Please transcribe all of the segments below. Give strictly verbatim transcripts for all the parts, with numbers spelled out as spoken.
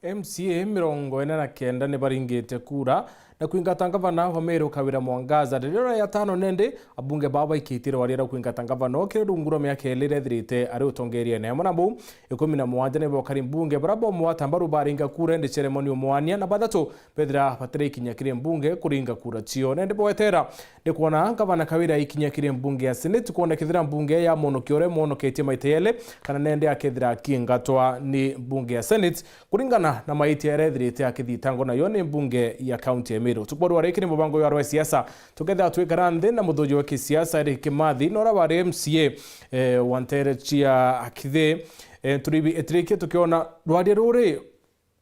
M C A mirongo ina na kenda ni baringite kura na kwingata ngavana wa Meru Kawira Mwangaza. Riria ya tano nende, abunge baa baikitie rwaria rwa kwingata ngavana o kiri rungu rwa miaka iri ethirite ari utongeriene. Amwe na bau, ikumi na mugwanja ni bokari mbunge bara bomwe wa Tambaru baringa kura, indi Ceremoni Umwania na bathatu bethira batirikinya kiri mbunge kuringa kura cio. Nende bwetera ni kwona ngavana Kawira aikinya kiri mbunge ya Senate, kwona kethira mbunge ya mwonokia uria mwonoketie maita yele, kana nende akethira akingatwa ni mbunge ya Senate, kuringana na maitia yaria ethirite akithitangwa nayo ni mbunge ya kaunti ya Meru. Tukuborwa riki ni mubango ya rwa siasa, tukethira twikara nthi na muthuji wa kisiasa Eric Kimathi, na uria wari M C A, eh, wa ntere cia Akithi, eh, turibi-, etirikie tukiona rwaria ruri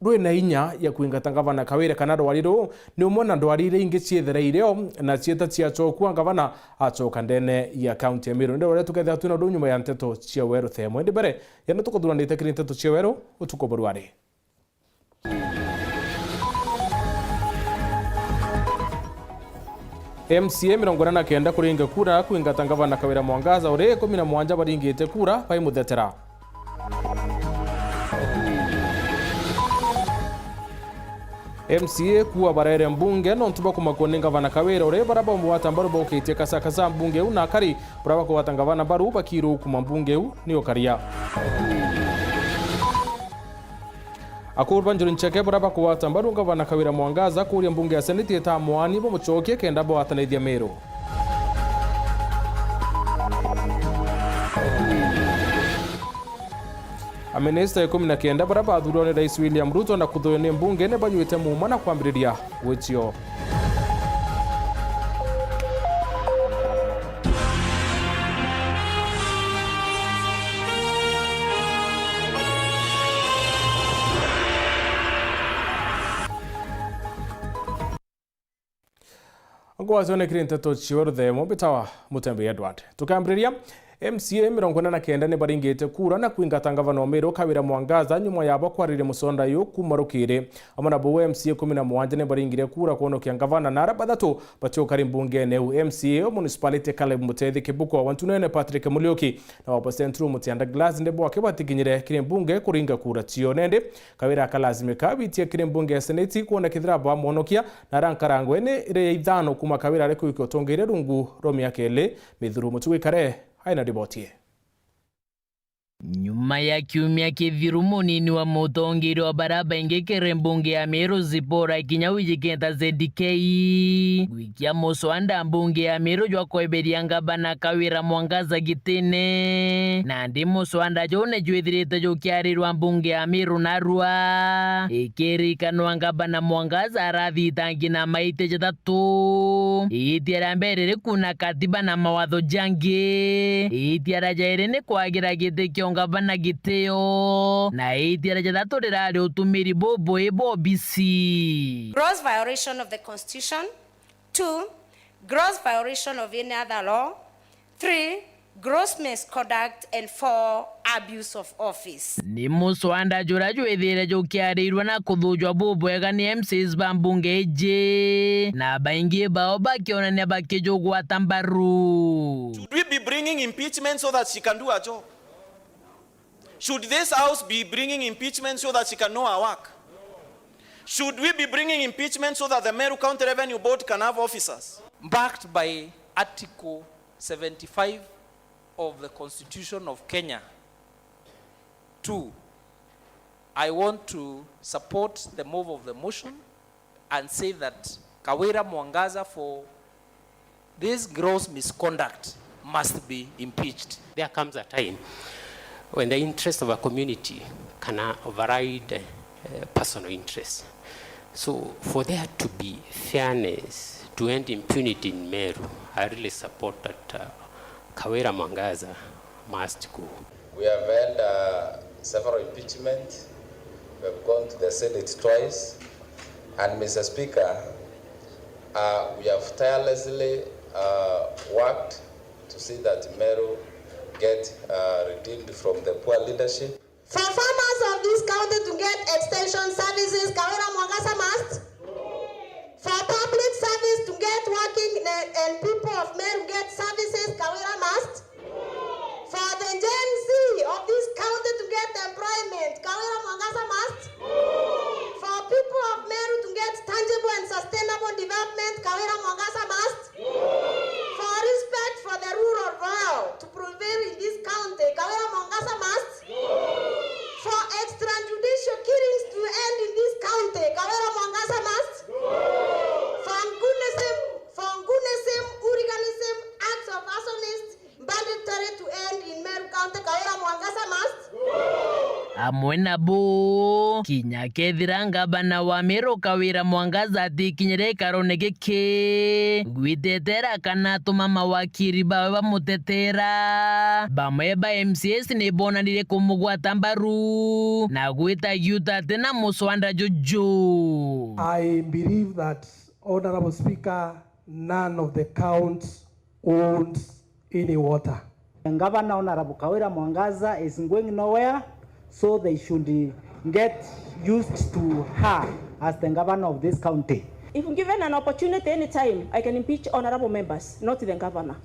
rwi na inya ya kwingata ngavana Kawira, kana rwari ruu ni umwe na ndwari iria ingi ciithireire o na ciita ciacokua ngavana acoka ndene ya kaunti ya Meru. Ni rwaria tukethira twina undu nyuma ya nteto cia weru themo. Indi mbere ya ni tukuthuranite kiri nteto cia weru utuku bwa rwari. M C A mirongo ina na kenda kuringa kura kwingata ngavana Kawira Mwangaza, uri ikumi na mugwanja baringite kura baimuthetera. M C A kuua barere mbunge nontu bwa kumakua ni ngavana Kawira, uri bara bomwe wa Tambaru baukitie kasakasa mbunge iu na akari bara bakugwata ngavana baru bakiru kuma mbunge iu ni ukaria. Akuru ba Njuri Ncheke bara bakugwata mbaru ngavana Kawira Mwangaza kuria mbunge ya Seneti itamwani bamucokie kenda bwatanithia Meru. Aminista ikumi na kenda bara bathurwa ni Rais William Ruto na kuthuyo ni mbunge ni banyuite muuma na kwambiriria gwitio. Ngwacionekire nteto ciwe ruthemo mbitawa Mutembe Edward. Tukambiriria, M C A mirongo ina na kenda ni baringite kura na kwingata ngavana wa Meru Kawira Mwangaza nyuma yabo kwariria musonda yu kuma rukiri. Amwe na bau, M C A ikumi na mugwanja ni baringire kura kwonokia ngavana, na ara bathatu batiukari mbungene iu. M C A o municipality Caleb Mutethi Kibuko, wa Ntunene Patrick Muliuki na wa Central Mutia Douglas Ndebwake batikinyire kiri mbunge kuringa kura cio. Nendi Kawira akalazimika abitie kiri mbunge ya Seneti kwona kethira bamwonokia, na ara nkarangwe ni ria ithano kuma Kawira ari kuikia utongeria rungu rwa miaka ili mithuru. Mutugi Kare aina riboti ii. Nyuma ya kiumia kithiru, munini wa mutongeria wa bara baingi kiri mbunge ya Meru Zipporah Kinyau Wijikenda Z K gwikia muswanda mbunge ya Meru jwa kweberia ngavana Kawira Mwangaza gitine. Nandi muswanda juu ni jwithirite jukiarirwa mbunge ya Meru narua, ikirikanwa ngavana Mwangaza arathitangi na maitia jathatu. Itia ria mbere rikuna katiba na mawatho jangi. Itia ria jairi ni kwagira giti kia ungavana gitio, na itia ria jathatu rirari utumiri bubui bwa obisi. Gross violation of the constitution. Two, gross violation of any other law. Three, gross misconduct. And four, abuse of office. Ni muswanda jura jwithire jukiarirwa na kuthujwa bubwega ni M Cs ba mbunge iji, na baingi bao bakionania bakijugwata mbaru. Should we be bringing impeachment so that she can do her job? Should this house be bringing impeachment so that she can know her work? Should we be bringing impeachment so that the Meru County Revenue Board can have officers? Backed by Article seventy-five of the Constitution of Kenya, two, I want to support the move of the motion and say that Kawira Mwangaza, for this gross misconduct, must be impeached. There comes a time when the interest of a community can override, uh, personal interest. So, for there to be fairness, to end impunity in Meru, I really support that, uh, Kawira Mwangaza must go. We have had, uh, several impeachments. We have gone to the Senate twice. And, Mister Speaker, uh, we have tirelessly, uh, worked to see that Meru get, uh, redeemed from the poor leadership. For farmers of this county to get extension services, Kawira Mwangaza must. For public service to get working and, and people of Meru get services, Kawira must. For the Gen Z of this county to get employment, Kawira Mwangaza must. Amwe nabo, kinya kethira ngavana wa Meru Kawira Mwangaza atikinyire ikarone giki, ngwitetera kana atuma mawakiri bawe bamutetera. Bamwe ba M C As ni bonanire kumugwata mbaru na gwita Giuta ati na muswanda juju. I believe that, Honorable Speaker, none of the counts owns any water. Governor Honorable Kawira Mwangaza is going nowhere, so they should get used to her as the governor of this county. If given an opportunity any time, I can impeach honorable members, not the governor.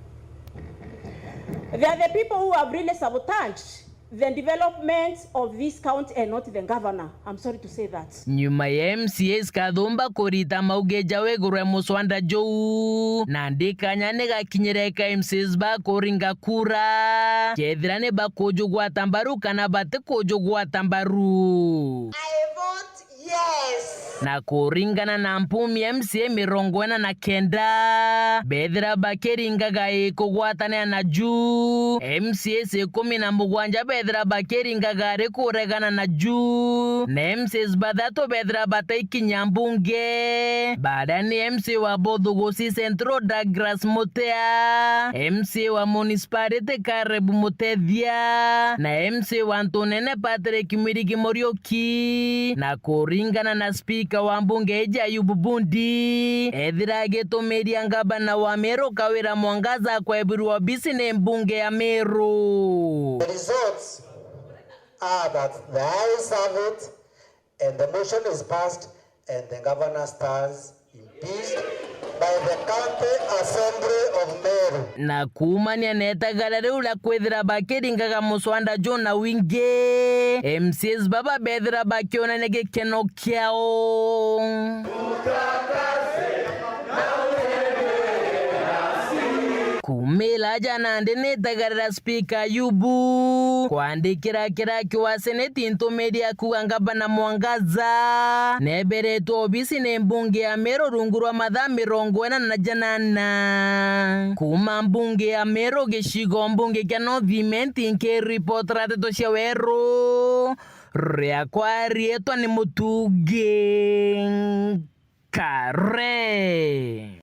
They are the people who have really sabotaged the development of this county and not the governor. I'm sorry to say that. Nyuma ya M C As kathumba kurita mauge jawe iguru ya muswanda juu, na ndikanya ni gakinyire ka M C As ba kuringa kura, kethira ni bakujugwata mbaru kana batikujugwata mbaru. I vote Yes. Na kuringana na mpumi M C A mirongo ina na kenda, bethira bakiringaga ii kugwatanira na juu, M C As ikumi na mugwanja bethira bakiringaga ari kuregana na juu, na M C As bathatu bethira bataikinya mbunge. Baria ni M C A wa Bothugusi Central Douglas Mutea, M C A wa Municipality Caleb Mutethia, na M C A wa Ntunene Patrick Mwirigi Muriuki. Ki. Na kuringana na spika wa mbunge iji Ayubu Bundi, ethira agitumiria ngavana wa Meru Kawira Mwangaza kwebirwa obisi ni mbunge ya Meru. The results are that the ayes have it and the motion is passed and the governor stands impeached by the County Assembly of Meru. Na kuumania na itagara riu ria kwithira bakiringaga muswanda juu na wingi, M C As baba bethira bakionania gikeno kiao. Kuumira aja nandi ni itagarira Spika Ayubu kwandikira kiraki wa Seneti ntumiri ya kuuga ngavana Mwangaza neberetwe obisi ni mbunge ya Meru rungu rwa mathaa mirongo ina na janana. Kuuma mbunge ya Meru gicigo mbunge kia North Imenti, nkiripotera ndeto cia weru, riakwa riitwa ni Mutugi Kare.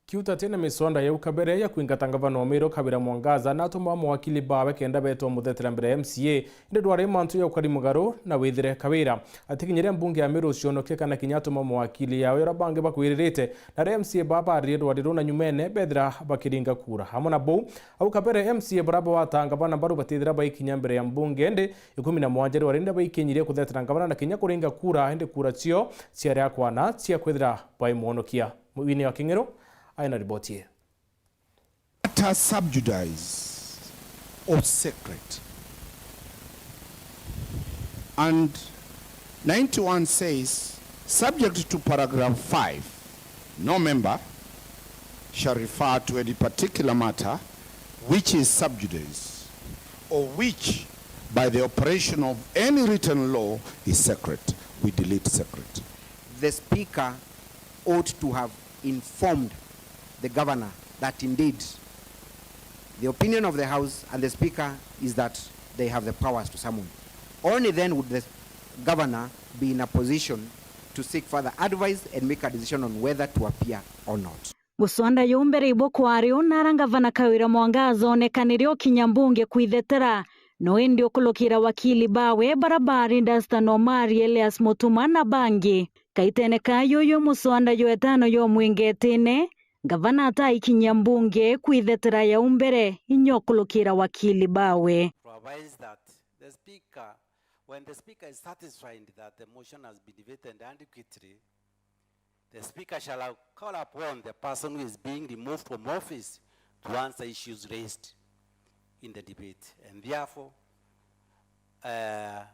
Kiuta ati na miswanda yau kabere ya kwingata ngavana wa Meru Kawira Mwangaza na atuma mawakili bawe kenda betwa muthetera mbere ya M C A, indi ndwari mantu ya ukari mugaru na withire Kawira atikinyire mbunge ya Meru ucionokia kana kinya atuma mawakili yawe uria bangi bakwiririte. Na ria M C A baba baririe ndwari ruu na nyumene bethira bakiringa kura. Amwe na bau, au kabere M C A bara bawata ngavana mbaru batithira baikinya mbere ya mbunge, indi ikumi na mwanja ndwari indi baikinyirie kuthetera ngavana na kinya kuringa kura, indi kura cio ciari akwana cia kwithira baimwonokia. Mwini wa King'iro aina riboti ii. Utter subjudice of secret. And ninety-one says, subject to paragraph five, no member shall refer to any particular matter which is subjudice or which, by the operation of any written law, is secret. We delete secret. The Speaker ought to have informed the governor that indeed the opinion of the House and the Speaker is that they have the powers to summon. Only then would the governor be in a position to seek further advice and make a decision on whether to appear or not. Muswanda juu mbere ibo kwari u nara ngavana Kawira Mwangaza onekanire ukinya mbunge kwithetera, no indi ukulukira wakili bawe bara bari Dastan Omari, Elias Mutuma na bangi. Kaitene ka yuyu muswanda jwa etano jwa mwingetine, ngavana ataikinyia mbunge kwithetera yau mbere inya ukulukira wakili bawe. Provides that the speaker, when the speaker is satisfied that the motion has been debated adequately, the speaker shall call upon the person who is being removed from office to answer issues raised in the debate. And therefore, uh,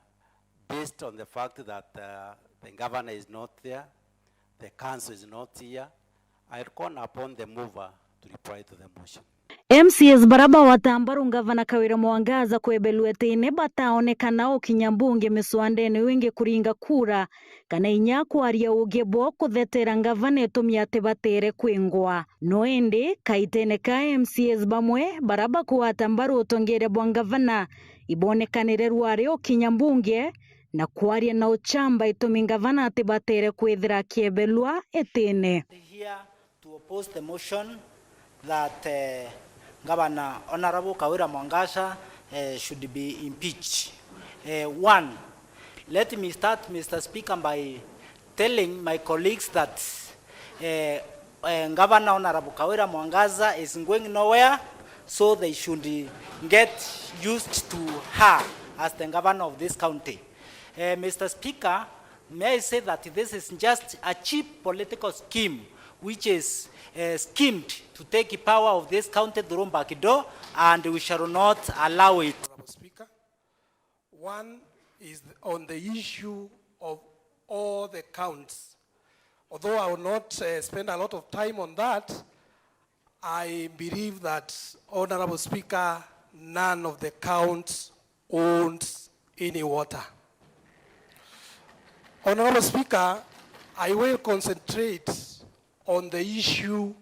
based on the fact that, uh, the governor is not there, the council is not here, I call upon the mover to reply to the motion. M C As bara bawata mbaru ngavana Kawira Mwangaza kwebelua ati ni bataonekana ukinya mbunge miswandene wingi kuringa kura, kana inya kwaria ugi bwo kuthetera ngavana itumi ati batere kwingwa. No indi, kaitene ka M C As bamwe bara bakwata mbaru utongeria bwa ngavana, ibonekanire rwari ukinya mbunge na kwaria na uchamba itumi ngavana atibatere kwithira akiebelwa itine. Here to oppose the motion that, eh, Governor Honorable Kawira Mwangaza, eh, should be impeached. Eh, one, let me start, Mister Speaker, by telling my colleagues that, eh, eh, Governor Honorable Kawira Mwangaza is going nowhere, so they should get used to her as the governor of this county. Eh, Mister Speaker, may I say that this is just a cheap political scheme which is, eh, schemed to take power of this county through back door, and we shall not allow it. Honorable Speaker. One is on the issue of all the counts. Although I will not, uh, spend a lot of time on that, I believe that, Honorable Speaker, none of the counts owns any water. Honorable Speaker, I will concentrate on the issue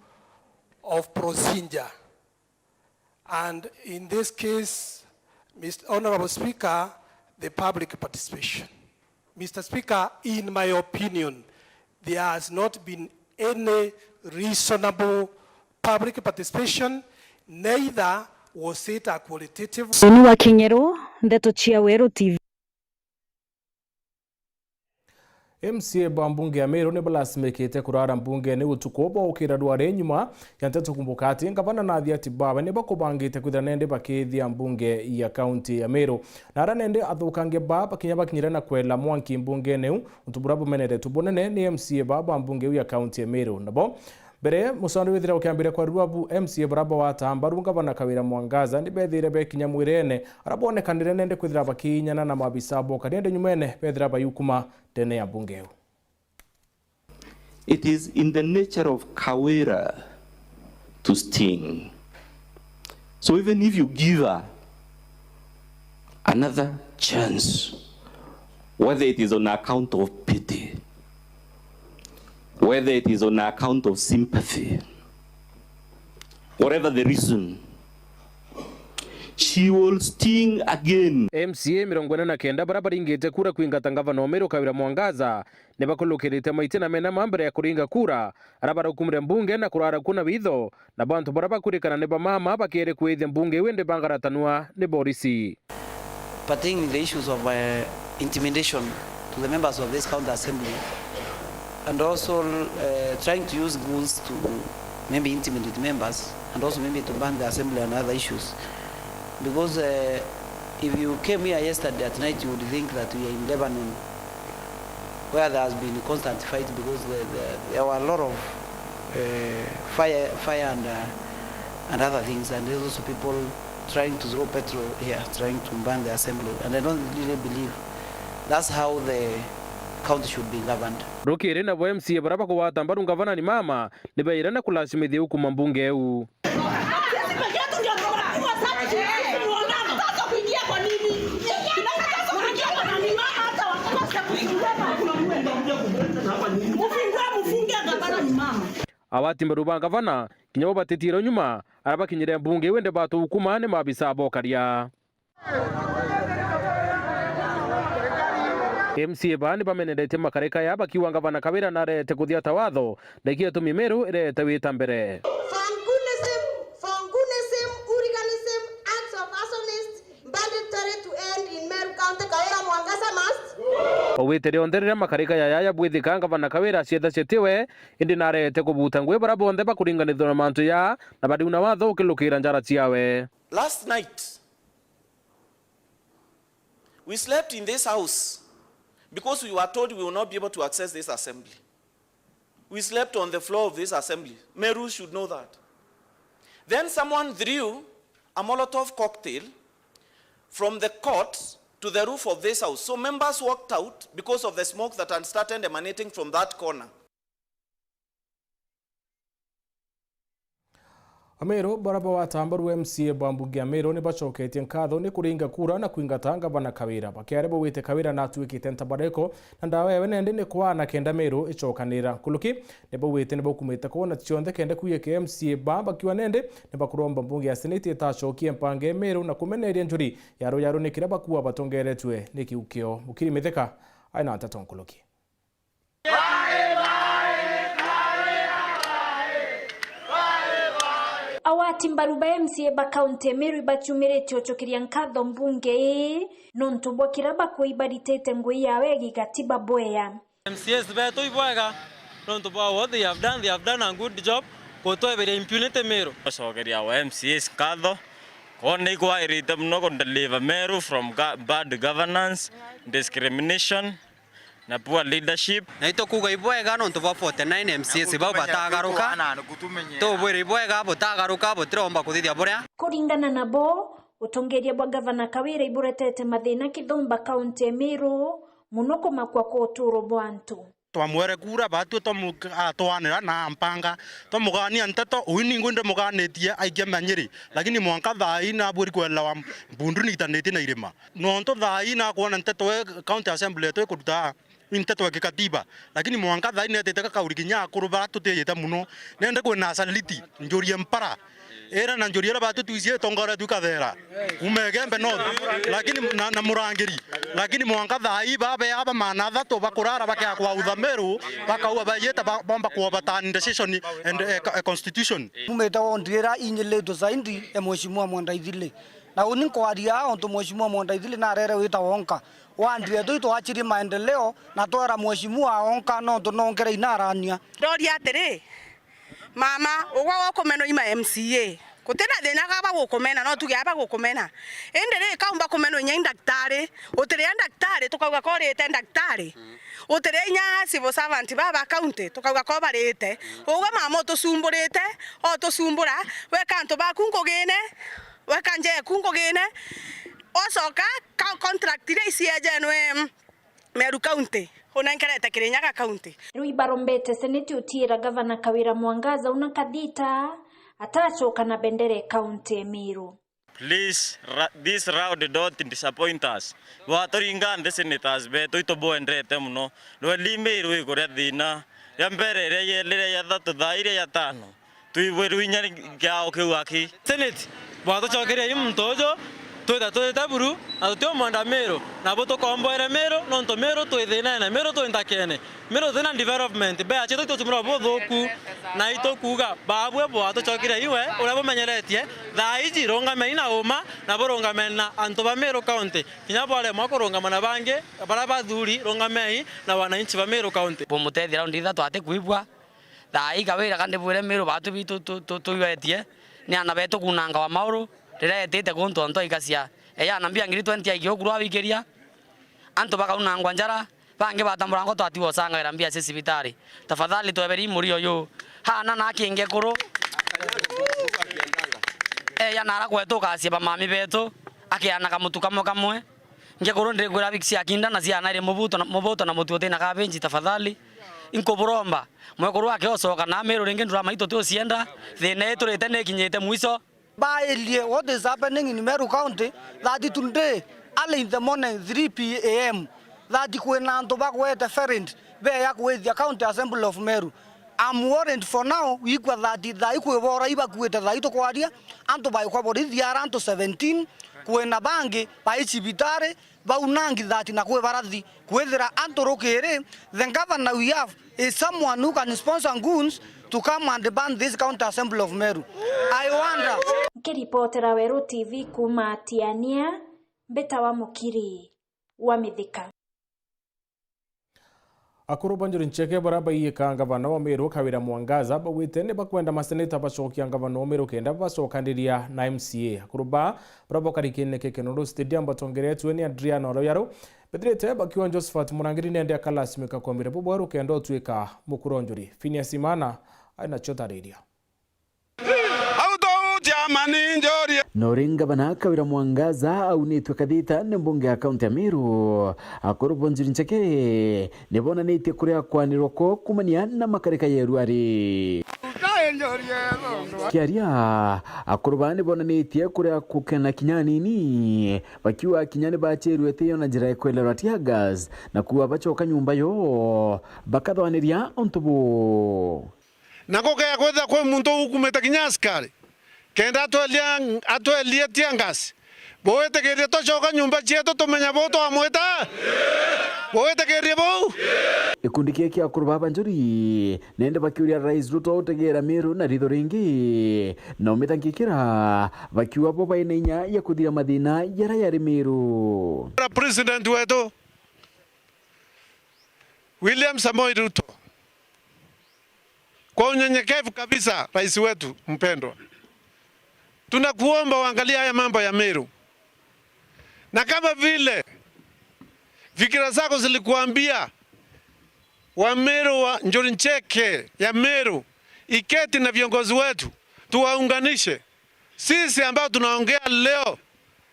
of procedure. And in this case, Mister Honorable Speaker, the public participation. Mister Speaker, in my opinion, there has not been any reasonable public participation, neither was it a qualitative. Uni wa Kinyeru, Ndeto cia Weru T V. M C A ba mbunge ya Meru ni balasimikite kurara mbungene utuku bwa ukira rwari nyuma ya nteto kumbuka ati ngavana na athiati bawe ni bakubangite kwithira nende bakithia mbunge ya kaunti ya Meru. Na ara nende athukangia ba bakinya bakinyire na kwela mwanki mbungene u, untu bura bumeneretwe bunene ni M C A ba ba mbunge u ya kaunti ya Meru. Nabo Mbere, musonde withira ukiambire kwarirua bu, M C A bara bawata mbaru ngavana Kawira Mwangaza ni bethire bekinya mwirene, ara bonekanire nende kwithira bakinyana na maabisa boka nende nyumene bethira bayukuma ndene ya mbunge iu. It is in the nature of Kawira to sting. So even if you give her another chance, whether it is on account of pity, whether it is on account of sympathy, whatever the reason, she will sting again. M C A mirongo ina na kenda bara baringite kura kwingata ngavana o Meru Kawira Mwangaza ni bakulukirite maiti na mena ma mbere ya kuringa kura, ara baraukumire mbunge na kurara ku na witho, na bantu bara bakwirikana ni bamama bakiere kwithia mbunge iu indi bangaratanua ni borisi. Pertaining the issues of, uh, intimidation to the members of this county assembly, and also, uh, trying to use goons to maybe intimidate members, and also maybe to ban the assembly and other issues, because, uh, if you came here yesterday at night, you would think that we are in Lebanon, where there has been constant fight because the, the, there were a lot of, uh, fire, fire and, uh, and other things, and there's also people trying to throw petrol here, trying to burn the assembly, and I don't really believe that's how the county should be governed. Rukiri nabo M C A bara bakugwata mbaru ngavana ni mama ni beire na kulasimithia ukuma mbunge iu. Sisi peke yetu ndio tunapigwa sana. Sisi ni wamama. Sasa kuingia kwa nini? Sasa kuingia kwa nini? Mama hata wakati ya kufungua, mfungue, mfungue gavana ni mama. Agwati mbaru ba ngavana kinya bo batitiire nyuma, ara bakinyire mbunge iu indi batukuma ni maabisa bokaria. M C A baa ni bameneretie makarika ya bakiuga ngavana Kawira narete kuthiata watho, na ikio itumi Meru irete wita mbere. Fangunism, Fangunism, hooliganism, acts of arsonist, banditry to end in Meru County, Kawira Mwangaza must. O wite rionthe riria makarika ya yaya bwithika ngavana Kawira acietha cietiwe, indi narete kubuta ngui bara bonthe bakuringanithua na mantu ya, na bariuna watho ukilukira njara ciawe. Last night, we slept in this house because we were told we will not be able to access this assembly. We slept on the floor of this assembly. Meru should know that. Then someone threw a Molotov cocktail from the court to the roof of this house. So members walked out because of the smoke that had started emanating from that corner. Ameru bara bagwata mbaru M C A ba mbunge ya Meru ni bacoketie nkatho ni kuringa kura na kwingata ngavana Kawira. Bakiaria baugite Kawira natuikite ntabareko na ndawa yawe nende ni kwana kenda Meru icokanira. Nkuluki ni baugite ni baukumite kwona cionthe kenda kwiyike M C A ba bakiuga nende ni bakuromba mbunge ya Senate itacokie mpanga ya Meru na kumeneria njuri ya ruyaru ni kiria bakua batongeretue ni kiu kio. Mukiri Mithika aina nteto nkuluki. Agwati mbaru ba M C A ba kaunti ya Meru ibaciumiritie ucukiria nkatho mbunge ii nontu bwa kiria bakua ibaritite ngui yawe ya gigatiba bwea. M C As betu ibwega nontu bwa what they have done, they have done a good job gutweberia impunity Meru. Gucokeria wa M C As nkatho, kwona ikwagirite muno ku deliver Meru from ga-, bad governance, discrimination, na poor leadership. Na itukuuga ibwega nontu bwa forty-nine M C As bau batagaruka. Tubwire ibwega butagaruka, butiromba kuthithia buria. Kuringana nabo, utongeria bwa Gavana Kawira iburetete mathina kithumba kaunti ya Meru, muno kumakua kwa uturo bwa antu. Twamwere kura batue twamu-, atwanira na mpanga, twamugania nteto, ui ningwi ndimuganitie aikia manyiri, lakini mwanka thaa ii nabwiri kwelewa mbundu niitanitie na irima. Nontu thaa ii nakwona nteto e county assembly yetu ikuruta i nteto ya gikatiba, lakini mwanka thaa ii netite gakauri kinya akuru bara tutijite muno. Nende kwina asaliti, njurie mpara, ira na njurie ira batutwisie itongoretue ikathera kuma Igembe North, lakini na, na Murangiri, lakini mwanka thaa ii babe aba maana athatu bakurara bakea kwa uthamiru, bakaua bayita ba-, bomba kuoverturn decision and, eh, co-, eh, constitution. Mumite wondi ira inyilitwe zaidi e Mheshimiwa Mwandaithili. Na uni nkwaria aa ontu Mheshimiwa Mwandaithili narere wita wonka. Wandi yetu itwachirie maendeleo na twera Mheshimiwa aonka nontu nonkere inarania. Ndoria atiri, mama, ugwa gukumenwa i ma M C A? Gutina thina gaba gukumena, no tuge aba gukumena. Indi ri, kaumba kumenwa inya i ndaktari, utiria ndaktari, tukauga korite ndaktari. Utiria inya civil servant baba county, tukauga ko barite. Ugwe mama utusumburite, utusumbura, weka antu baku ngugine, weka njeku ngugine, ucoka ka-, contract iria iciejenwe Meru County, unenkerete Kirinyaga County. Riu ibarombete seneti utiira Gavana Kawira Mwangaza una kathita atacoka na bendera e county e Meru. Please, ra-, this round don't disappoint us. Bwaturinga nthi senators betu, itubwendete muno. Rweli Meru ikuria thina. Ria mbere, ria yeli, ria yathatu, thaa iria ya tano. Twibwirwe inya kiao kiu aki. Senate, bwatucokeria i muntu uju, twita twite buru, na tutiumwenda Meru, nabo tukomboere Meru, nontu Meru twi thinene, Meru twi nthakene, Meru tutina development, mbea cietu itutumira buthuku, na itukuuga, babwe bwatucokeria iwe, uria bumenyeretie, thaa iji rungamei na uma, na burungame na antu ba Meru County, kinya bwaremwa kurungama na bangi, baria bathuri, rungamei na wananchi ba Meru County. Bumutethia raundi ithatu atikwigua, Thaa ii Kawira ka ndibwire Miru batu bitu tu-, tu-, tuiwetie, ni ana betu kunanga wa mauru, riria etite guntu ontu aikacia. Eyana mbia ngiri twenty aikia ukuru abikiria, antu bakaunangwa njara, bangi batamburango twatigwa ucangaira mbia cia cibitari. Tafadhali tweberi muri uyu. Hana na akinge kuru. Eyana ara kwetu ukacia bamami betu, akiana kamutu kamwe kamwe. Ngikuru ndikwira biki cia kinda na ciana iri mubuto na, mubuto na mutu utina kabenji tafadhali. Inkuburomba, mwekuru wake ucoka na Miru ringi ndurama itu ti ucienda, thina iturite ni ikinyite mwico. Bairie what is happening in Meru County, that today, early in the morning, three p m, that kwina antu bagwete ferent beya kwithia County Assembly of Meru. I'm worried for now, wikwa that thaa ikwi bora ibakuite thaa itukwaria, antu baikwa borithi ara antu seventeen, kwina bangi bai cibitari, baunangi that na kwi barathi. Kwithira antu rukiri, the governor we have is someone who can sponsor goons to come and ban this County Assembly of Meru. I wonder. Nkiripotera Weru T V kuuma Tiania, Mbitawa Mukiri wa Mithika. Akuru ba Njuri Ncheke baria baiika ngavana wa Meru Kawira Mwangaza baugite ni bakwenda maseneta bacokia ngavana wa Meru kenda bacokaniria na M C A. Akuru ba baria bakarikiine ki Kinoru Stadium batongeretue ni Adriano Oloyaru bethirite bakiuga Josephat Murangiri nende akalasimika kwambira bubwe rukenda utuika mukuru wa Njuri. Phineas Imana ari nacio tariria. Au tu jamani, Njuri. No ri ngavana Kawira Mwangaza aunitwe kathita ni mbunge ya kaunti ya Meru. Akuru ba Njuri Ncheke ni bonanitie kuria kwanirwa kwao kumania na makarika ya Ruari. Kiaria, akuru baa ni bonanitie kuria kukena kinya anini, bakiuga kinya ni bachirwe itiyo na njira ya kwelerwa tear gas, na kuuga bachoka nyumba yo, bakathwaniria untu buu. Na gukea kwithirwa kwi muntu ukumite kinya askari, kenda atwelia, atwelie tear gas, bwitikirie tucoka nyumba cietu tumenya buu twamwita? Bwitikirie buu? Gikundi kii kia akuru baa ba Njuri, nende bakiuria Rais Ruto utegeera Meru na ritho ringi, na umithangikira, bakiuga bo baina inya ya kuthira mathina jaria jari Meru. President wetu, William Samoei Ruto, kwa unyenyekevu kabisa, rais wetu mpendwa, tunakuomba uangalie haya mambo ya Meru. Na kama vile fikira zako zilikuambia, Wameru wa Njuri Ncheke ya Meru iketi na viongozi wetu, tuwaunganishe. Sisi ambao tunaongea leo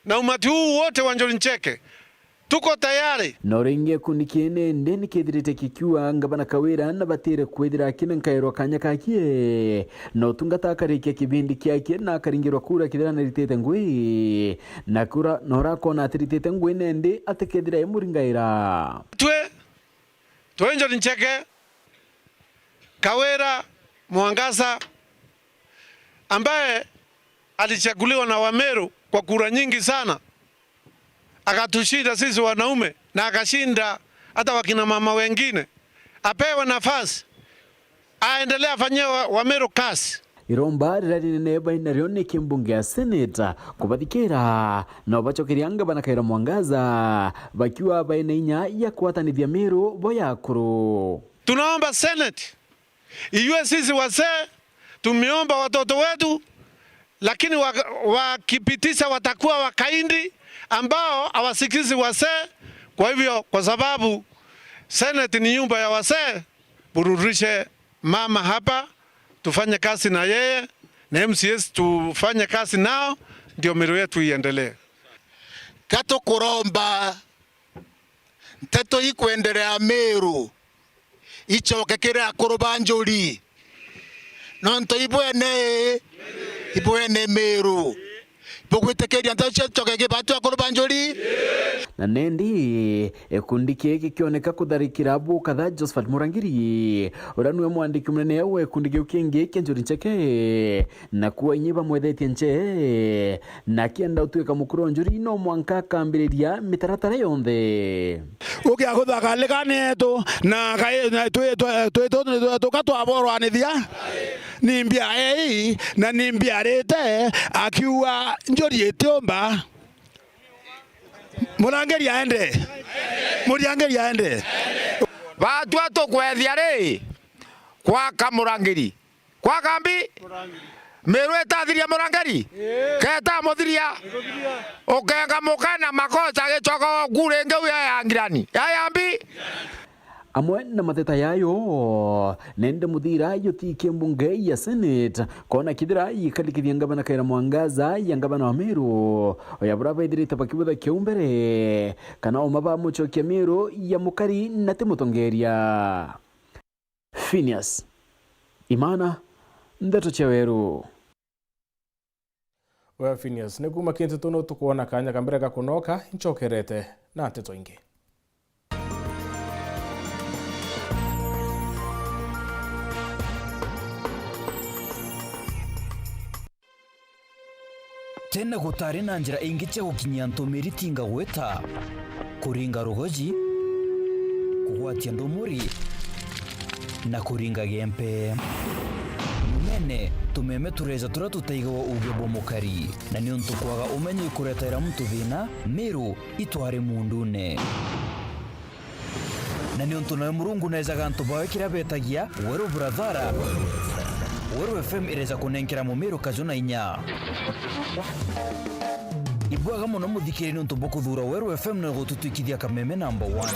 na umati huu wote wa Njuri Ncheke, tuko tayari. No ringi gikundi kii nende ni kethirite kikiuga ngavana Kawira na batire kwithira akina nkairwa kanya kakie, na utungata akarikia kibindi kiakie na akaringirwa kura kethira naritite ngui, na kura na urakona atiritite ngui nende atikethira e muringaira. Twi, twi Njuri Ncheke, Kawira Mwangaza, ambaye alichaguliwa na Wameru kwa kura nyingi sana, akatushinda sisi wanaume na akashinda hata wakina mama wengine, apewe nafasi, aendelee afanyie wa, Wameru kazi. Iromba riria rinene bainario ni kimbunge ya Senate kubathikira, na ubacokeria ngavana Kawira Mwangaza, bakiuga baina inya ya kwatanithia Meru bo ya akuru. Tunaomba Senate ijue sisi wazee tumeomba watoto wetu, lakini wa-, wakipitisha watakuwa wakaindi ambao hawasikizi wazee. Kwa hivyo, kwa sababu Senate ni nyumba ya wazee, burudishe mama hapa, tufanye kazi na yeye, na M C As tufanye kazi nao, ndio Meru yetu iendelee. Katukuromba nteto ikwenderea Meru icoke kiri akuru ba Njuri, nontu ibwene, ibwene Meru. Bugwitikiria nteto cio icoke kiri batu akuru ba Njuri? Na nendi, gikundi kii gikioneka kutharikira bukatha Josephat Murangiri, uria niwe mwandiki munene wa gikundi kiu kingi kia Njuri Ncheke, na kuo inyi bamwethetie nche, na akienda utwika mukuru wa Njuri, no mwanka akambiriria mitaratara yonthe. Ukia kuthaka likani yetu, na kai-, na twi-, twi-, twi-, twi-, tuka twaborwanithia, ni mbia ei, na ni mbia rite, akiuga Njuri itiumba. Murangiri aende. Murangiri aende. Batua tukwethia ri, kwaka Murangiri. Kwa kambi? Meru itathiria Murangiri? Ii. Keta muthiria? Ikuthiria. Ukenga muka na makosa agicoka oku ringi uya ya ngirani. Yaya mbi? Amwe na mateta yayo, nende muthira yo ti kimbunge ya Senate, kona kithira yikalikithia ngavana Kawira Mwangaza ya ngavana wa Meru, oya bura bethirite bakibutha kiu mbere, kana uma bamucokia Meru ya mukari na ti mutongeria. Phineas Imana, Ndeto cia Weru. We Phineas, ni kuma kintu tunu tukwona kanya ka mbere ga kunoka, incokerete na nteto ingi. Tene gutaari na njira ingi cia gukinyia ntumiri tinga gwita, kuringa rugoji, kugwatia ndumuri, na kuringa gempe. Nyumene, tumeme tureeja turia tutaigagwa uuge bwa mukari, na niuntu kwaga umenyo ikuretaira muntu thina, Miru itwari muundune. Na niuntu nawe Murungu neejaga antu bawe kiria beetagia, Weru burathara, Weru F M ireeja kunenkera Mumiru kaju na inya. Ibwaga mono muthikiri niuntu bwa kuthuura Weru F M na gututwikithia kameme number one.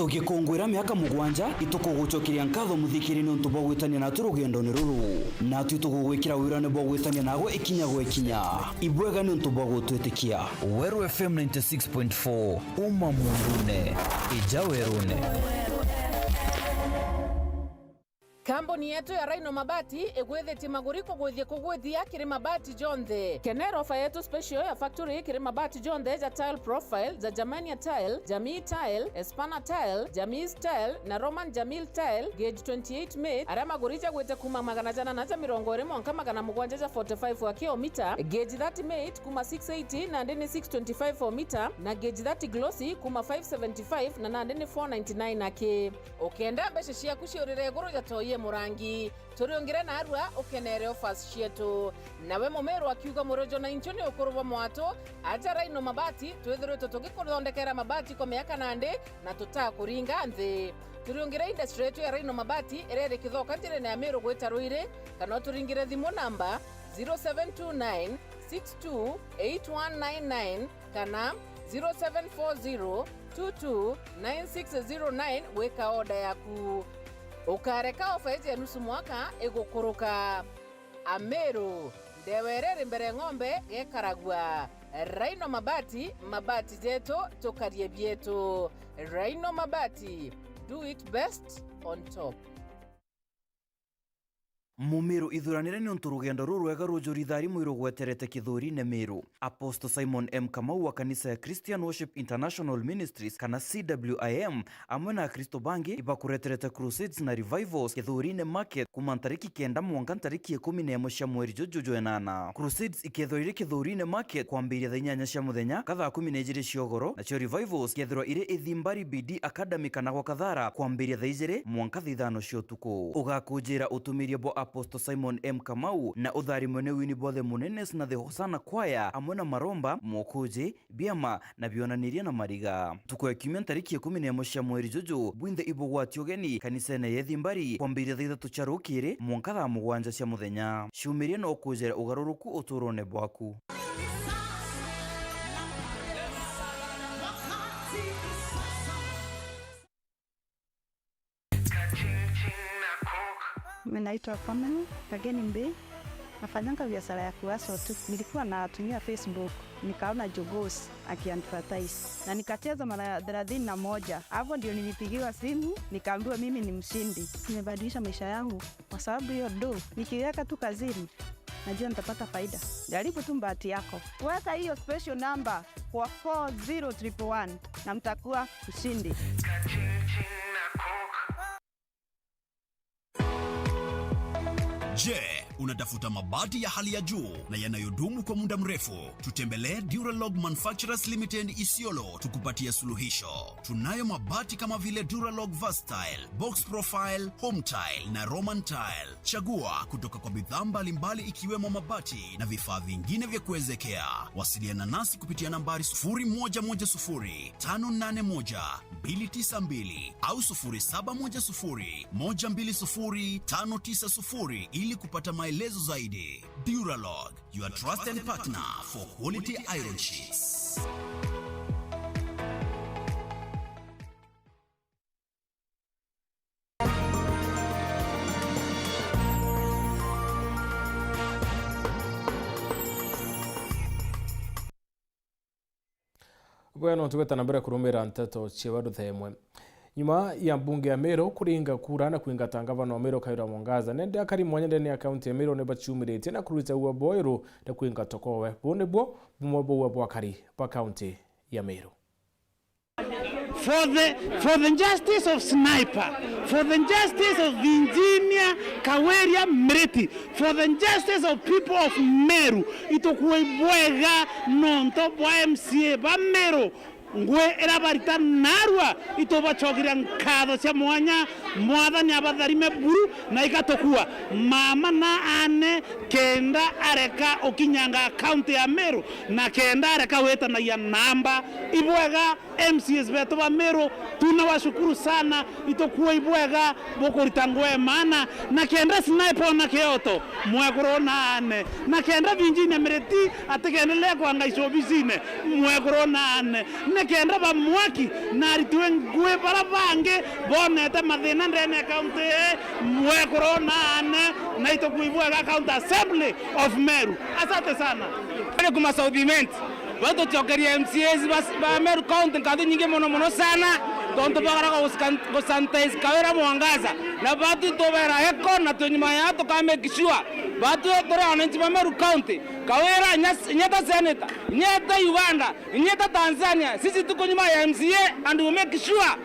Tugikungwira miaka mugwanja, itukugucokeria nkatho muthikiri niuntu bwa gwitania natu rugendone ruru. Natu itugugwikira wirane bwa gwitania nagwe ikinya gwa ikinya. Ibwega niuntu bwa gutwitikia. Weru F M ninety six point four, uma mundune, ija werune. Kambuni yetu ya Rhino Mabati igwithitie maguri kugwithia kugwithia kiri mabati jonthe. Kenera ofa yetu special ya factory kiri mabati jonthe ja tile profile, ja Germania tile, Jamii tile, Espana tile, Jamii tile na Roman Jamil tile, gauge twenty-eight mate, aria maguri jagwite kuma magana jana na ja mirongo iri mwanka magana mugwanja ja forty-five wa kilomita, gauge thirty mate kuma six eighty nandi ni six twenty-five o mita, na gauge thirty glossy kuma five seventy-five na nandi ni four ninety-nine aki. Ukenda mbeca ciaku ciurire iguru ja toi e murangi, turiungire narua ukenere offers cietu. Nawe mumiru akiuga murojo na inchu ni ukuru bwa mwatu, aja Rhino Mabati, twithiritwe tugikuthondekera mabati kwa miaka nandi na tutakuringa nthi. Turiungire industry yetu ya Rhino Mabati iria iri Kithoka njirene ya Miru gwita Ruiri, kana uturingire thimu namba zero seven two nine six two eight one nine nine kana zero seven four zero two two nine six zero nine gwika order yaku. Ukareka ofa iji ya nusu mwaka igukuruka. Amiru, ndewa iria iri mbere ng'ombe gekaragua. Rhino Mabati, mabati jetu, tukarie bietu. Rhino Mabati, do it best on top. Mumiru ithuranire niuntu rugendo rurwega rujuri tharimo irugweterete Kithuurine Miru. Apostle Simon M Kamau wa kanisa ya Christian Worship International Ministries kana C W I M amwe na Akristo bangi ibakureterete crusades na revivals Kithuurine Market kuma ntariki kenda mwanka ntariki ikumi na imwe cia mweri juju jwa inana. Crusades ikethirwa iri Kithuurine Market kwambiria thaa inyanya cia muthenya ka thaa kumi na ijiri cia ugoro, nacio revivals ikethirwa iri Ithimbari B D Academy kana gwa Kathara kwambiria thaa ijiri mwanka thaa ithano cia utuku. Ugakunjira utumiria bwa Apostle Simon M Kamau na utharimwe ni wini bwa The Munenes na The Hosanna Choir amwe na maromba, mwokunji, biama na bionaniria na mariga. Ntuku ya kiumia ntariki ikumi na imwe cia mweri juju, bwinthe ibugwati ugeni kanisene ya Ithimbari kwambiria thaa ithatu cia rukiri mwanka thaa mugwanja cia muthenya. Ciumiria na ukujira ugaruruku uturone bwaku. Mimi naitwa Pamela Kageni Mbi. Nafanyanga biashara ya kuhustle tu. Nilikuwa natumia Facebook, nikaona Jogos akiadvertise. Na nikacheza mara thelathini na moja. Hapo ndio nilipigiwa simu, nikaambiwa mimi ni mshindi. Nimebadilisha maisha yangu kwa sababu hiyo do nikiweka tu kazini, najua nitapata faida. Jaribu tu bahati yako. Weka hiyo special number kwa four zero triple one na mtakuwa mshindi. Je, unatafuta mabati ya hali ya juu na yanayodumu kwa muda mrefu? Tutembelee Duralog Manufacturers Limited Isiolo tukupatie suluhisho. Tunayo mabati kama vile Duralog Versatil, Box Profile, Home Tile na Roman Tile. Chagua kutoka kwa bidhaa mbalimbali ikiwemo mabati na vifaa vingine vya kuezekea. Wasiliana nasi kupitia nambari sufuri moja moja sufuri, tano nane moja, mbili tisa mbili au sufuri saba moja sufuri, moja mbili sufuri, tano tisa sufuri ili kupata maelezo zaidi. Duralog, your trusted partner for quality iron sheets. Bweno, tugweta na mbere kurumira nteto cia baruthemwe. Nyuma ya mbunge ya Meru kuringa kura na kwingata ngavana wa Meru Kawira Mwangaza, nende akari mwanya ndene ya kaunti ya Meru ni baciumiritie na kurita ua bweru na kwingata kowe. Buu nibwo bumwe bwa ua bwa akari ba kaunti ya Meru. For the, for the justice of Sniper, for the justice of Virginia Kaweria Miriti, for the justice of people of Meru, itukuwa ibwega nonto bwa M C A ba Meru. Ngui ira barita narua itubacokeria nkatho cia mwanya. Mwathani abatharime buru na igatukua. Mama na ane kenda areka ukinyanga kaunti ya Meru na kenda areka witanagia namba. Ibwega M C As betu ba Meru, tunawashukuru sana, itukua ibwega bukurita ngui maana, na kenda Sniper ona Kioto, mwekuru na ane, na kenda Virginia Miriti atikendelee kwanga icobicine, mwekuru na ane. Kenda ba mwaki na ariti ngui bara bangi bonete mathina ndene ya kaunti ii, mwekuru na ane, na itukwibwega County Assembly of Meru. Asante sana. Ari kuma South Imenti, batucokerie M C As ba, ba Meru County nkatho nyingi mono mono sana, tontu bagaraga gusanitize Kawira Mwangaza, na batu tubera eko na tunyuma ya tuka make sure batu turi wananchi ba Meru County, Kawira, inya ta senator, inya ta Uganda, inya ta Tanzania, sisi tuko nyuma ya M C A and we make sure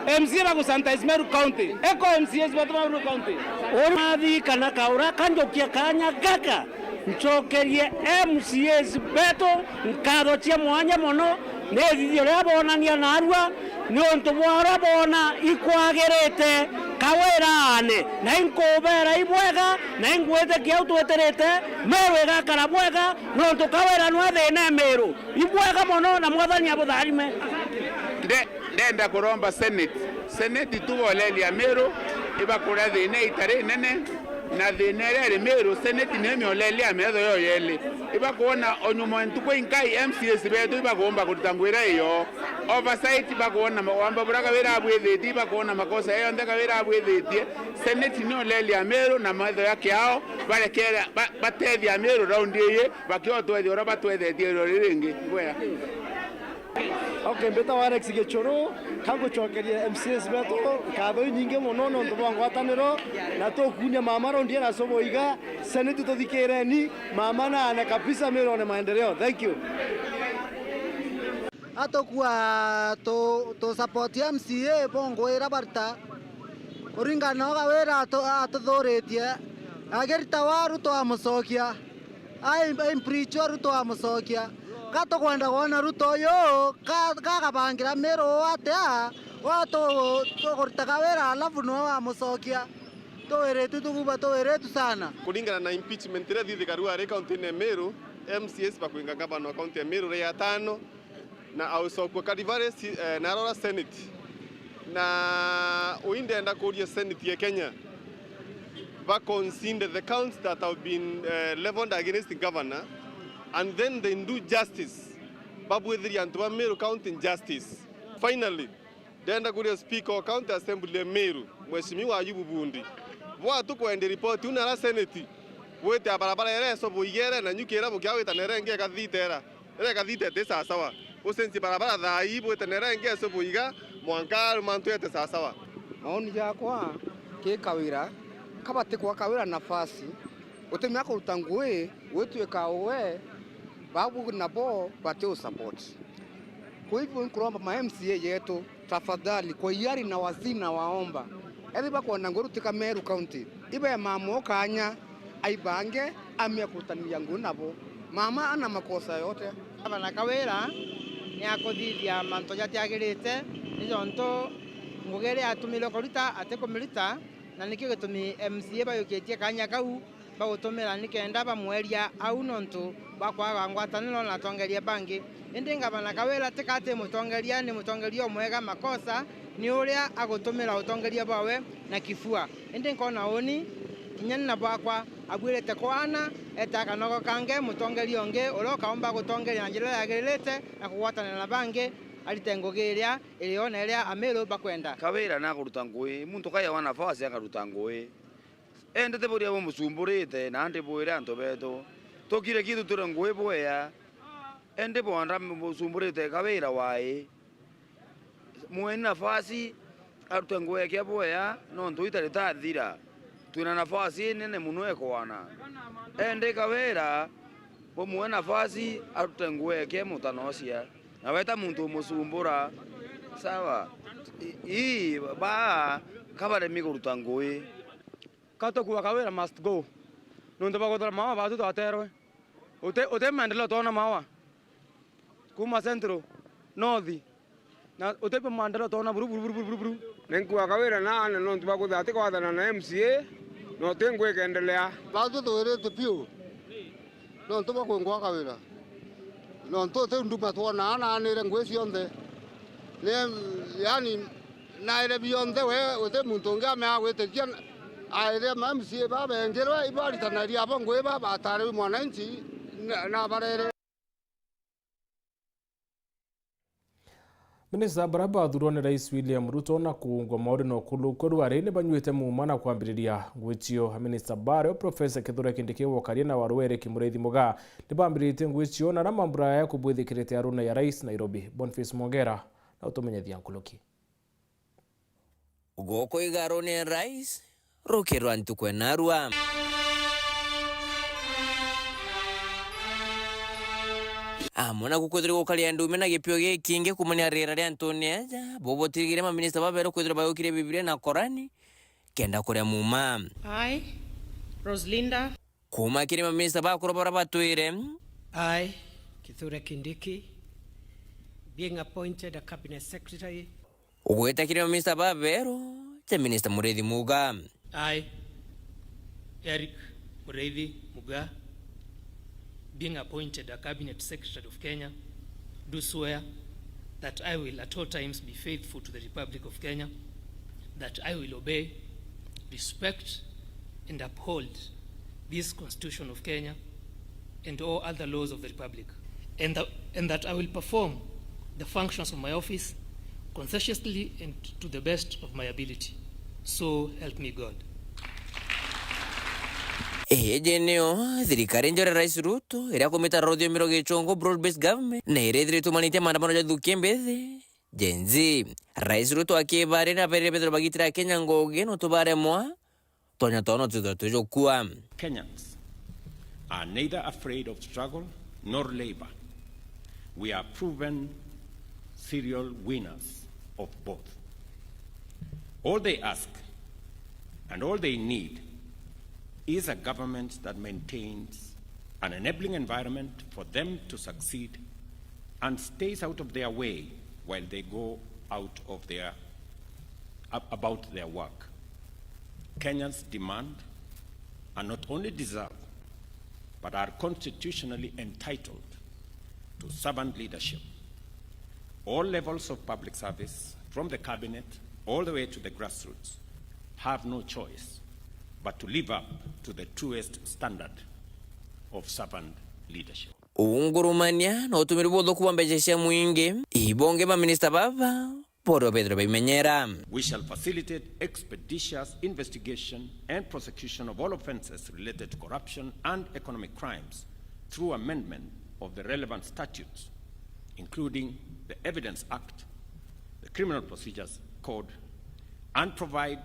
M C A bagusanitize Meru County. Eko M C As batu ba Meru County. Uri mathi kana Kaura kanjokia kanya gaka, ncokerie M C As betu nkatho cia mwanya mono, ni ithithio riria bonania narua, niuntu bwa uria bona ikwagirite Kawiraane, na inkubera ibwega, na ingwitikia au twitirite, Meru igakara bwega, niuntu Kawira nwe thina e Meru. Ibwega mono na Mwathani abutharime. Nde-, ndenda kuromba Senate. Senate tu bolelia Meru, ibakuria thina ita rinene, na thina iria iri Meru, Senate niyo imiolelia ya metho yo yeli. Ibakwona o nyuma ntuku inkai M C As betu ibakuumba kuruta ngwira iyo. Oversight ibakwona ma-, wamba buria Kawira abwithitie, ibakwona makosa yonthe Kawira abwithitie. Senate niyo lelia Meru na metho ya kiao, barekere, ba-, batethia Meru raundi iyi, bakiotwethia uria batwethetie iro riri ringi. Bwega. Okay, mbitagwa Alex Gichuru, kangucokeria M C As betu nkatho inyingi mono nontu bwa ngwataniro, na tukuunia mama raundi ira sobo iga, Senate tuthikireni, mama na ane kabisa, Meru one maendeleo. Thank you. Atukua tu, tu support M C A bo ngwira barita kuringana na Kawira atu-, atuthuritie, agirita waru twamucokia. Ai, ai mprichwa Ruto amucokia. Ka tukwenda kwona Ruto uyu, ka, kagabangira Meru uu atia, wa tu, tukuritaga wira alafu niwe wamucokia. Tuwiritu tukuuba tuwiritu sana. Kuringana na impeachment iria thithikaru ari kaunti-ini ya Meru, M C As bakwinga ngavana wa kaunti ya Meru ria atano, na aucokua Karivari si-, eh, na arora Senate. Na ui ndenda kuria Senate ya Kenya, ba consider the counts that have been, eh, levelled against governor, and then they do justice, babwithirie antu ba Meru County justice. Finally, ndenda kuria Speaker wa County Assembly ya Meru, Mheshimiwa Ayubu Bundi, bwatu kwendia report iu nara Senate, bwite barabara iria esobo igere na nyuki iria bukia wita na iria ingi ikathitera. Iria ikathitete sasawa. Bucenjie barabara thaa ii bwite na iria ingi esobo iga, mwanka mantu yete sasawa. Maoni jakwa, ki Kawira, kabati kwa Kawira nafasi, utimenya kuruta ngui, gwituika uwe, babu nabo bati u support. Kwa hivyo, nkuromba ma M C A yetu, tafadhali, kwa hiari na wazii nawaomba, ethirwa bakwona ngui rutika Meru County, ibe mama kanya, aibange, amia kurutaniria ngui nabo. Mama ana makosa yote. Gavana Kawira ni akuthithia mantu jatiagirite, ni jontu ngugi iria atumirwe kurita atikumirita, na nikio gitumi M C A bayukitie kanya kau bagutumira nikenda bamweria au nontu bwa kwaga ngwataniro na atongeria bangi. Indi ngavana Kawira tika ati mutongeria, ni mutongeria umwega, makosa ni uria agutumira utongeria bwawe na kifua. Indi nkona uni, kinya ni na bwakwa, abuirite kwana, eta kanogo kange mutongeria ungi uria ukaumba gutongeria na njira iria yagiririte na kugwatanira na bangi, arite ngugi iria iri yo na iria Amiru bakwenda. Kawira nakuruta ngui, muntu kaiawa nafasi akaruta ngui. Indi ti buria bumucumburite, na ndibwire antu betu, tukire kitu turi ngui bwea. Indi bwanda mucumburite Kawira wai, mueni nafasi arute ngui yake bwea, nontu ita ritathira. Twina nafasi inene mono ekwana. Indi Kawira, bumue nafasi arute ngui yake mutanocia. Na weta muntu umucumbura, sawa. I, ii, baa, kabaremi kuruta ngui. Ka tukua Kawira must go. Nontu bagwethira mawa batu twaterwe. Uti, uti maendeleo twona mawa. Kuma Central, North. Na uti maendeleo twona buru, buru, buru, buru, buru, buru. Ninkua Kawira naane nontu bakwithira ati kwathana na M C A, na uti ngui ikendelea. Batu tuwirite piu. Nontu bwa kwingwa Kawira. Nontu uti nduma twonaa naanire ngui cionthe. Ni, yani, naire bionthe we, uti muntu ungi amea gwitikia, aire ma M C A babengirwe, ibaritanaria abo ngui ba, batari mwananchi, na, na barere. Minista baria bathuurwa ni Rais William Ruto na kuungwa mauri na ukulu kwe ruari ni banyuite muuma na kwambiriria ngwicio. Aminista bario Profesa Kithure Kindiki wokaria na wa Ruere Kimuriithi Muga ni bambiritie ngwicio na aria mambura ya kubwithikirite aruna ya Rais Nairobi. Boniface Mwongera na utumenyethia nkuruki. Guku igaruni ya Rais, ruki rwa ntuku enarua. Amwe na gukwithirwa gukaria ndume na gipio gikingi kumania riera ria ntuni eja, bubutirigire maminista baberu kwithirwa bayukirie Bibilia na Korani kenda kuria muuma. I, Roselinda. Kuuma kiri maminista bakuru baria batwire. I, Kithure Kindiki, being appointed a cabinet secretary. Ugwita kiri maminista baberu, ja minista Muriithi Muga. I, Eric Muriithi Muga, being appointed a cabinet secretary of Kenya, do swear that I will at all times be faithful to the Republic of Kenya, that I will obey, respect, and uphold this Constitution of Kenya and all other laws of the Republic, and that, and that I will perform the functions of my office conscientiously and to the best of my ability. So help me God. Iji niyo thirikari njeru ya Rais Ruto, iria kumita ruthiumi rwa Gichungu, broad-based government, na iria ithirite itumanitie maandamano ja thuki mbithi, Gen Z. Rais Ruto akibaria na aberire bethirwe bagitira Kenya ngugi nontu baremwa, tonya tono twithirwe twijukua. Kenyans are neither afraid of struggle nor labor. We are proven serial winners of both. All they ask and all they need is a government that maintains an enabling environment for them to succeed and stays out of their way while they go out of their, ab-, about their work. Kenyans demand and not only deserve, but are constitutionally entitled to servant leadership. All levels of public service, from the cabinet all the way to the grassroots, have no choice but to live up to the truest standard of servant leadership. Ungurumania na utumiri buthuku bwa mbeca cia mwingi, ibonge maminista baba borio bethirwe baimenyera. We shall facilitate expeditious investigation and prosecution of all offences related to corruption and economic crimes through amendment of the relevant statutes, including the Evidence Act, the Criminal Procedures Code, and provide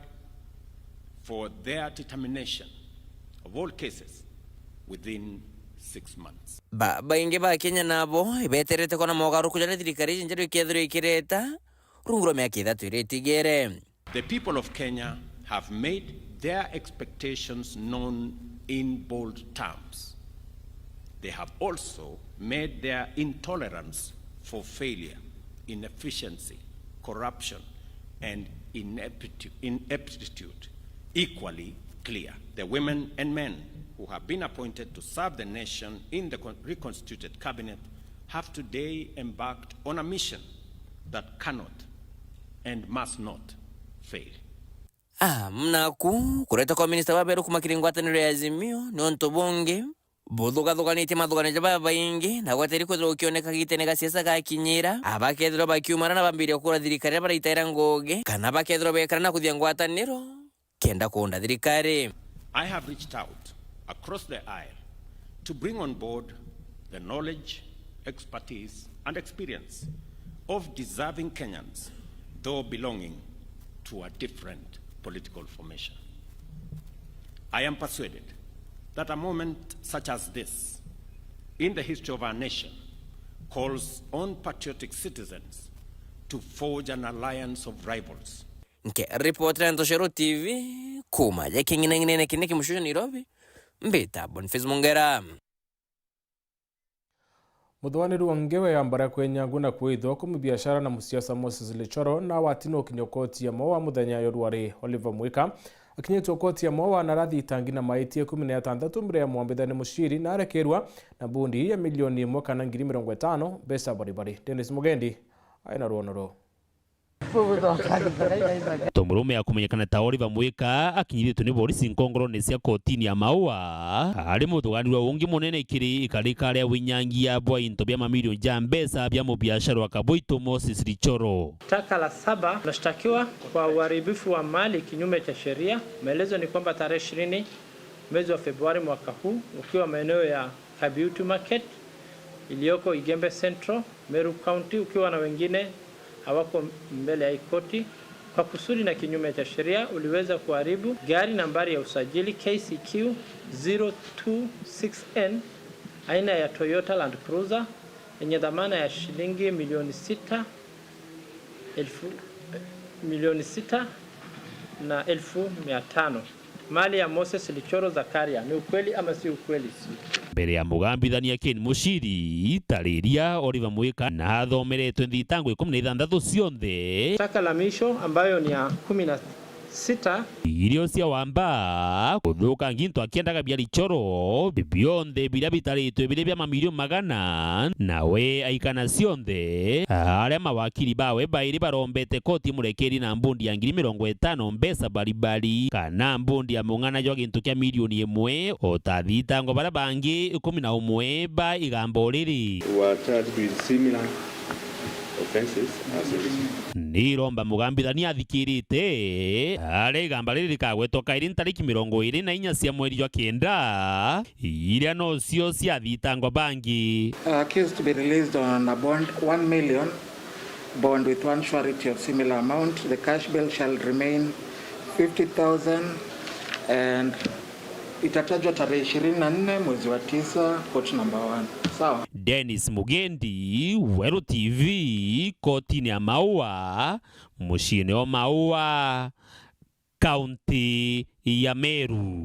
for their determination of all cases within six months. Ba-, baingi ba Kenya nabo ibeterete kwona mogaruruku jaria thirikari iji njeru ikethirwa ikireta rungu rwa miaka ithatu iria itigere. The people of Kenya have made their expectations known in bold terms. They have also made their intolerance for failure, inefficiency, corruption, and inepti-, ineptitude equally clear. The women and men who have been appointed to serve the nation in the con-, reconstituted cabinet have today embarked on a mission that cannot and must not fail. Ah, mnaku, kureta kwa minista baberu kuma kiri ngwataniro ya Azimio, ni untu bungi buthugathuganite mathuganio ja babaingi, na gwatiri kwithirwa gukioneka gitene ga siasa gakinyira, abakethirwa bakiumara na bambiria kura thirikari iria baraitaira ngugi, kana bakethirwa bekara na kuthia ngwataniro kenda kuunda thirikari. I have reached out across the aisle to bring on board the knowledge, expertise, and experience of deserving Kenyans, though belonging to a different political formation. I am persuaded that a moment such as this in the history of our nation calls on patriotic citizens to forge an alliance of rivals. Nkiripotera Ntoshero T V kuma ja king'inang'inene kinene ki mucii jwa Nairobi, mbita Boniface Mongera. Muthuganiri ungi we ambara kwenyangu na kwithwa kumi biashara na musiasa Moses Lichoro na watinukinywa koti ya Moa muthenya yo rwari. Oliver Mwika akinyitwe koti ya Moa na arathitangi na maitia ikumi na jatantatu mbere ya mwambithania muciri na arekerwa na bundi ya milioni imwe kana ngiri mirongo itano mbeca baribari. Dennis Mugendi aina rwono ruu. To murume akumenyekana ta Oliver Mwika akinyithitwe ni borisi nkongorone cia kotini ya Maua, ari muthuganirwa ungi munene kiri ikarika ria winyangia bwa into bia mamilioni ja mbeca bia mubiashara wa Kaboito Moses Richoro. Shtaka la saba, nashtakiwa kwa uharibifu wa mali kinyume cha sheria. Maelezo ni kwamba tarehe ishirini mwezi wa Februari mwaka huu, ukiwa maeneo ya Kabiutu Market iliyoko Igembe Central, Meru County, ukiwa na wengine hawako mbele ya hii koti, kwa kusudi na kinyume cha sheria uliweza kuharibu gari nambari ya usajili K C Q zero two six N aina ya Toyota Land Cruiser yenye dhamana ya shilingi milioni sita elfu, milioni sita na elfu mia tano. Mali ya Moses Lichoro Zakaria. Ni ukweli ama si ukweli? Mbere ya mugambithania Ken Mushiri, Tariria Oliver Mwika na athomeretwe nthitango ikumi na ithanthatu cionthe. Shtaka la mwisho ambayo ni ya kumi na sita. Irio cia wamba, kuthukangia into akiendaga bia Richoro, bionthe biria bitaritwe biri bia mamilioni magana, nawe aikana cionthe. Aria mawakiri bawe bairi barombete koti murekeri na mbundi ya ngiri mirongo itano mbeca baribari, kana mbundi ya mung'ana jwa gintu kia milioni imwe, o ta athitango baria bangi ikumi na umwe ba igamba o riri. Who are charged with similar offences as this. Niromba mugambithania athikirite, aria igamba riri rikagwetwa kairi ntariki mirongo iri na inya cia mweri jwa kenda, iria nocio cia athitangwa bangi. Accused to be released on a bond one million, bond with one surety of similar amount. The cash bail shall remain fifty thousand and itatajwa tarehe ishirini na nne mwezi wa tisa, court number one. Sawa? Dennis Mugendi, Weru T V, kotini ya Maua, muciini o Maua, kaunti ya Meru.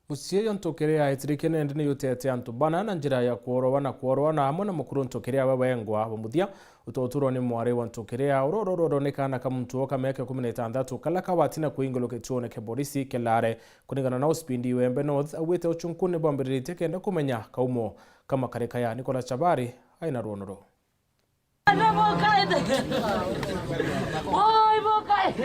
Mucii uyu ntukiria itirikenende ni yutete antu bana na njira ya kworowa na kworowa na amwe na mukuru ntukiria we wengwa wa muthia utoturwa ni mwari wa ntukiria uru uru rwonekana ka muntu o ka miaka ikumi na itantatu kala kawatina kuingulwa kituone kia borisi Kelare. Kuringana na Ospindi Iwembe North, augite uchunkuni bwambiriritie kenda kumenya kaumo ka makarika ya Nicholas Chabari aina rwono ruu.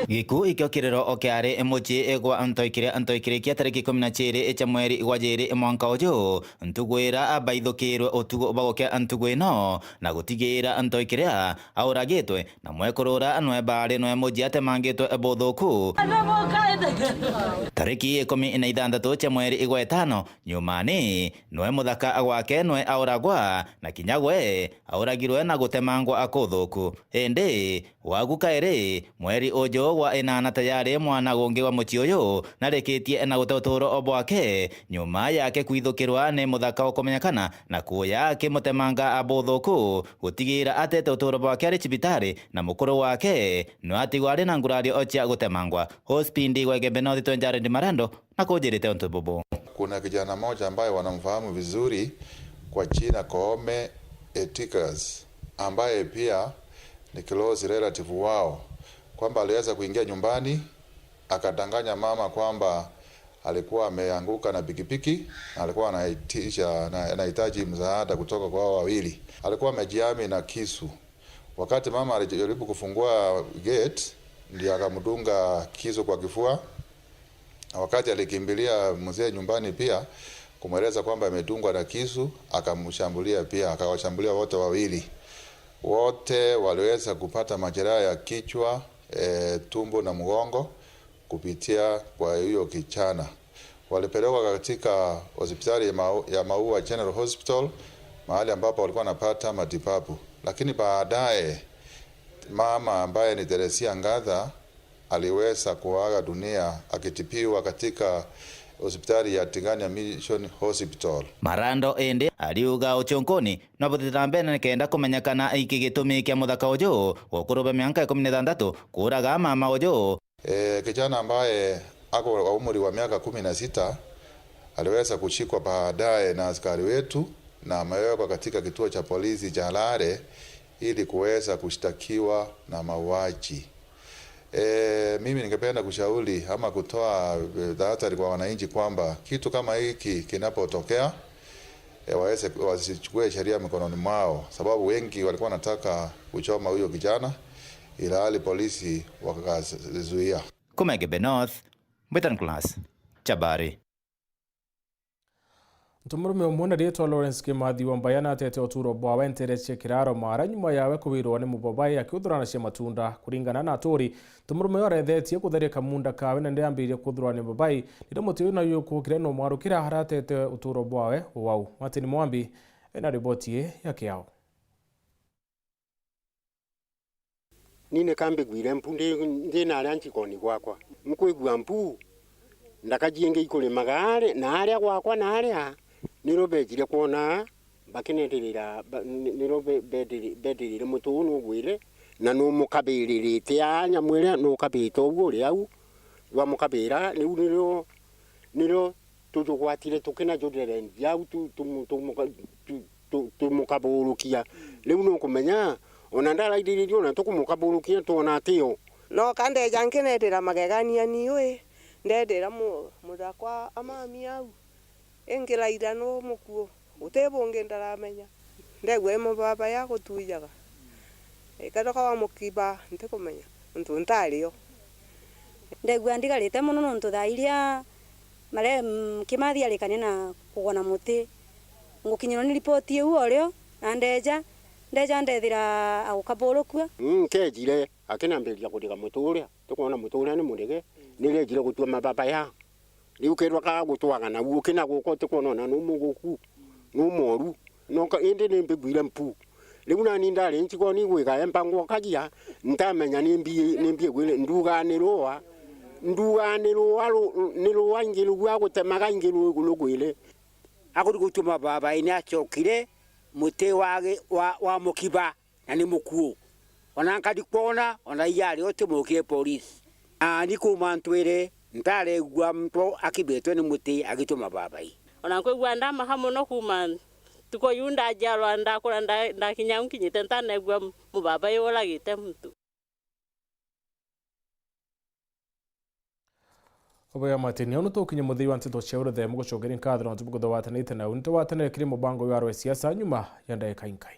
Gikuu ikio kiriro o kiari mucii gwa Ntoikiria, Ntoikirikia tariki ikumi na ciiri cia mweri gwa jiiri mwanka uju, ntugu ira baithukirwe utugo bwa gukia ntugu ino na gutigira Ntoikiria auragitwe, na mwekuru ura nwe baari nwe mucii atemangitwe buthuku. Tariki ikumi na ithanthatu cia mweri gwa itano, nyumani, nwe muthaka gwake nwe auragwa, na kinya gwe auragirwe na gutemangwa kuthuku. Indi, wagu kairi, mweri uju gwa inana tayari mwana gungi wa mucii uyu narikitie na gute uturo bwake, nyuma yake kwithukirwa ni muthaka ukumenyekana na kuya akimutemanga buthuku, gutigira atete uturo bwake ari cibitari, na mukuru wake nwe atigwa ari na ngurario cia gutemangwa. Ospindi Iwembe North, twe Jared Marando, na kujirite untu bubu. Kuna kijana mmoja ambaye wanamfahamu vizuri kwa jina Koome Etikas, ambaye pia ni close relative wao, kwamba aliweza kuingia nyumbani, akadanganya mama kwamba alikuwa ameanguka na pikipiki, na alikuwa anaitisha, na, anahitaji msaada kutoka kwa hao wawili. Alikuwa amejihami na kisu. Wakati mama alijaribu kufungua gate, ndiye akamdunga kisu kwa kifua. Na wakati alikimbilia mzee nyumbani pia kumweleza kwamba amedungwa na kisu, akamshambulia pia, akawashambulia wote wawili. Wote waliweza kupata majeraha ya kichwa, eh, tumbo na mgongo kupitia kwa huyo kijana. Walipelekwa katika hospitali ya Mau-, ya Maua General Hospital, mahali ambapo walikuwa wanapata matibabu. Lakini baadaye, mama ambaye ni Theresia Ngatha aliweza kuaga dunia akitibiwa katika hospitali ya Tigania Mission Hospital. Marando indi ariuga uchunkuni no buthite na mbere nikenda kumenyekana iki gitumi kia muthaka uju wa ukuru bwa miaka ikumi na ithanthatu kuuraga mama uju. E, kijana ambaye ako wa umri wa miaka kumi na sita aliweza kushikwa baadaye na askari wetu na amewekwa katika kituo cha polisi cha Lare ili kuweza kushtakiwa na mauaji. E, mimi ningependa kushauri ama kutoa, e, tahadhari kwa wananchi kwamba kitu kama hiki kinapotokea, e, waweze, wasichukue sheria mikononi mwao, sababu wengi walikuwa wanataka kuchoma huyo kijana, Ilhali polisi wakazizuia. Kuma Igembe North, Mbwitan Class, Chabari. Ntu murume umwe na riitwa Lawrence Kimathi wa Mbayana atete uturo bwawe nteere cia kiraro maara nyuma yawe kuwirwa ni mubabai akiuthurana cia matunda. Kuringana na aturi, ntu murume uyu arethetie kutheria kamunda kawe na ndiambiririe kuuthurana ni mubabai, riria muti uyu nayo ukukire na umwarukira aratete uturo bwawe uwau. Martin Mwambi ena riboti ii ya kiao. Ni nika mbigwire mpu ndi, ndi naria njikoni gwakwa. Nkwigua mpu, ndaka ciingi ikurimaga ari, na aria gwakwa na aria, niro beejire kwona, bakinetirira, ba-, ni-, niro be-, beetiri-, beetirire muti uu nugwire, na numukabiririte aa nyamu iria nukabite uguo uri au, rwamukabira, riu nirio, nirio tujugwatire tukinajutherendia au tu-, tumu-, tumuka-, tu-, tu-, tumukaburukia. Riu nukumenya, ona ndaraithiriria ona tukumukaburukia twona atio. Noka ndeeja nkinetira magegania niui, ndetira mu-, muthakwa amami au, ingiraira nu mukuu, guti bungi ndaramenya. Ndegua i mubaba ya gutuijaga. Ikathoka wa mukiba, ntikumenya, nontu ntari o. Ndegua ndigarite mono nontu thaa iria mare-, mm, Kimathi arikania na kugwa na muti, ngukinyirwa ni ripoti iu o rio, na ndeeja, ndeeja ndeethira agukaburukua. Mm, nkeejire, akinambiria kuriga muti uria, tikwona muti uria ni murige, nireejire gutua mababa ya. Riu kethirwa ka gutwaga na guki na guka utikwona ona nu muguku, nu mworu. Noka indi ni mbigwire mpu. Riu nani ndari njikoni gwiga empa ngwokagia, ntamenya ni mbi-, ni mbigwire, ndugaa ni rua, ndugaa ni rua ru-, ni rua ingi rugua gutemaga ingi ru-, rugwire. Akuri gutua mababaini acokire muti wa gi-, wa, wa mukiba. Na ni mukuu. Ona nkari kwona, ona iyari o timukire polisi. Aani kuuma ntwire, ntaregua muntu akibitwe ni muti agituma babai. Ona nkwigua ndamaha mono kuuma ntuku iu ndajiarwa, ndakura, nda-, ndakinya au nkinyite, ntanegua mubabai uragite muntu. Obo ya Martin, au nitukinya muthia wa nteto cia uruthe, mugucokeria nkatho nontu bukuthuwatanite nau. Nitugwatanire kiri mubango wa rwa siasa nyuma ya ndagika inkai.